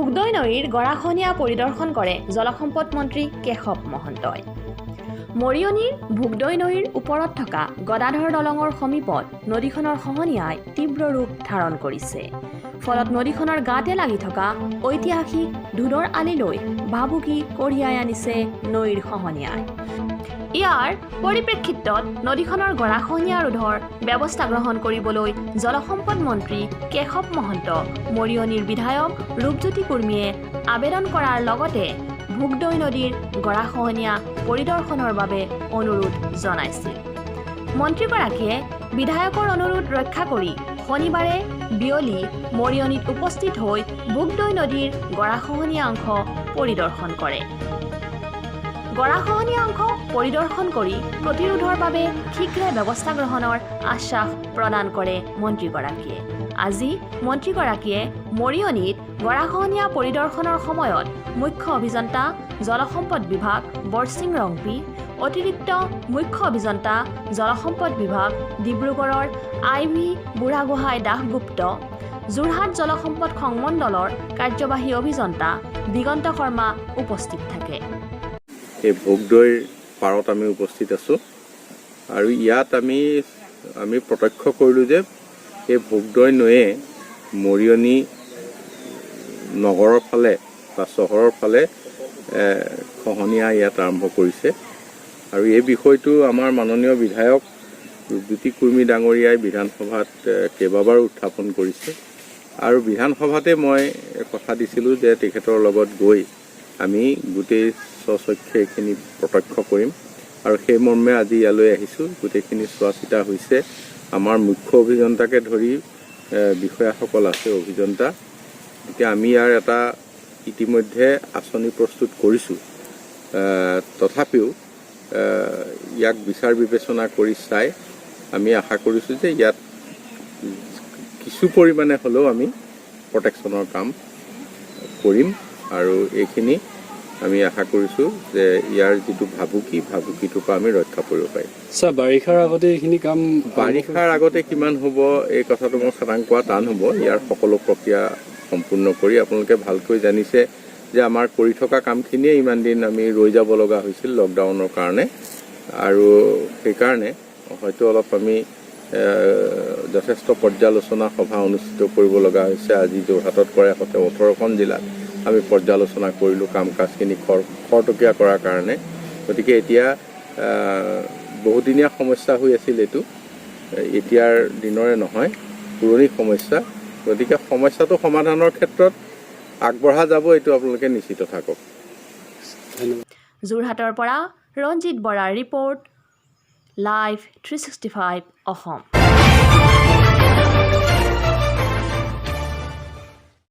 ভোগদৈ নৈৰ গৰাখহনীয়া পৰিদৰ্শন কৰে জলসম্পদ মন্ত্ৰী কেশৱ মহন্তই। মৰিয়নিৰ ভোগদৈ নৈৰ ওপৰত থকা গদাধৰ দলঙৰ সমীপত নদীখনৰ খহনীয়াই তীব্ৰ ৰূপ ধাৰণ কৰিছে। ফলত নদীখনৰ গাতে লাগি থকা ঐতিহাসিক ধোদৰ আলিলৈ ভাবুকি কঢ়িয়াই আনিছে নৈৰ খহনীয়াই। ইয়াৰ পৰিপ্ৰেক্ষিতত নদীখনৰ গৰাখহনীয়া ৰোধৰ ব্যৱস্থা গ্ৰহণ কৰিবলৈ জলসম্পদ মন্ত্ৰী কেশৱ মহন্ত, মৰিয়নিৰ বিধায়ক ৰূপজ্যোতি কুৰ্মীয়ে আবেদন কৰাৰ লগতে ভোগদৈ নদীৰ গৰাখহনীয়া পৰিদৰ্শনৰ বাবে অনুৰোধ জনাইছিল। মন্ত্ৰীগৰাকীয়ে বিধায়কৰ অনুৰোধ ৰক্ষা কৰি শনিবাৰে বিয়লি মৰিয়নিত উপস্থিত হৈ ভোগদৈ নদীৰ গৰাখহনীয়া অংশ পৰিদৰ্শন কৰে। গৰাখহনীয়া অংশ পৰিদৰ্শন কৰি প্ৰতিৰোধৰ বাবে শীঘ্ৰে ব্যৱস্থা গ্ৰহণৰ আশ্বাস প্ৰদান কৰে মন্ত্ৰীগৰাকীয়ে। আজি মন্ত্ৰীগৰাকীয়ে মৰিয়নিত গৰাখহনীয়া পৰিদৰ্শনৰ সময়ত মুখ্য অভিযন্তা জলসম্পদ বিভাগ বৰছিং ৰংপি, অতিৰিক্ত মুখ্য অভিযন্তা জলসম্পদ বিভাগ ডিব্ৰুগড়ৰ আই ভি বুঢ়াগোহাঁই দাসগুপ্ত, যোৰহাট জলসম্পদ সংমণ্ডলৰ কাৰ্যবাহী অভিযন্তা দিগন্ত শৰ্মা উপস্থিত থাকে। এই ভোগদৈৰ পাৰত আমি উপস্থিত আছোঁ আৰু ইয়াত আমি প্ৰত্যক্ষ কৰিলোঁ যে এই ভোগদৈ নৈয়ে মৰিয়নি নগৰৰ ফালে বা চহৰৰ ফালে খহনীয়া ইয়াত আৰম্ভ কৰিছে। আৰু এই বিষয়টো আমাৰ মাননীয় বিধায়ক ৰূপজ্যোতি কুৰ্মী ডাঙৰীয়াই বিধানসভাত কেইবাবাৰো উত্থাপন কৰিছে আৰু বিধানসভাতে মই কথা দিছিলোঁ যে তেখেতৰ লগত গৈ আমি গোটেই স্বচক্ষে এইখিনি প্ৰত্যক্ষ কৰিম আৰু সেই মৰ্মে আজি ইয়ালৈ আহিছোঁ। গোটেইখিনি চোৱা চিতা হৈছে। আমাৰ মুখ্য অভিযন্তাকে ধৰি বিষয়াসকল আছে, অভিযন্তা। এতিয়া আমি ইয়াৰ এটা ইতিমধ্যে আঁচনি প্ৰস্তুত কৰিছোঁ। তথাপিও ইয়াক বিচাৰ বিবেচনা কৰি চাই আমি আশা কৰিছোঁ যে ইয়াত কিছু পৰিমাণে হ'লেও আমি প্ৰটেকশ্যনৰ কাম কৰিম আৰু এইখিনি আমি আশা কৰিছোঁ যে ইয়াৰ যিটো ভাবুকি, ভাবুকিটোৰ পৰা আমি ৰক্ষা পৰিব পাৰিম। ছাৰ, বাৰিষাৰ আগতে এইখিনি কাম? বাৰিষাৰ আগতে কিমান হ'ব, এই কথাটো মই খাটাং কোৱা টান হ'ব। ইয়াৰ সকলো প্ৰক্ৰিয়া সম্পূৰ্ণ কৰি, আপোনালোকে ভালকৈ জানিছে যে আমাৰ কৰি থকা কামখিনিয়ে ইমান দিন আমি ৰৈ যাব লগা হৈছিল লকডাউনৰ কাৰণে আৰু সেইকাৰণে হয়তো অলপ আমি যথেষ্ট পৰ্যালোচনা সভা অনুষ্ঠিত কৰিব লগা হৈছে। আজি যোৰহাটত কৰে সতে 18খন জিলাত আমি পৰ্যালোচনা কৰিলোঁ কাম কাজখিনি খৰতকীয়া কৰাৰ কাৰণে। গতিকে এতিয়া বহুদিনীয়া সমস্যা হৈ আছিল এইটো, এতিয়াৰ দিনৰে নহয়, পুৰণি সমস্যা। গতিকে সমস্যাটো সমাধানৰ ক্ষেত্ৰত আগবঢ়া যাব, এইটো আপোনালোকে নিশ্চিত থাকক। ধন্যবাদ। যোৰহাটৰ পৰা ৰঞ্জিত বৰাৰ ৰিপৰ্ট, লাইভ 365 অসম।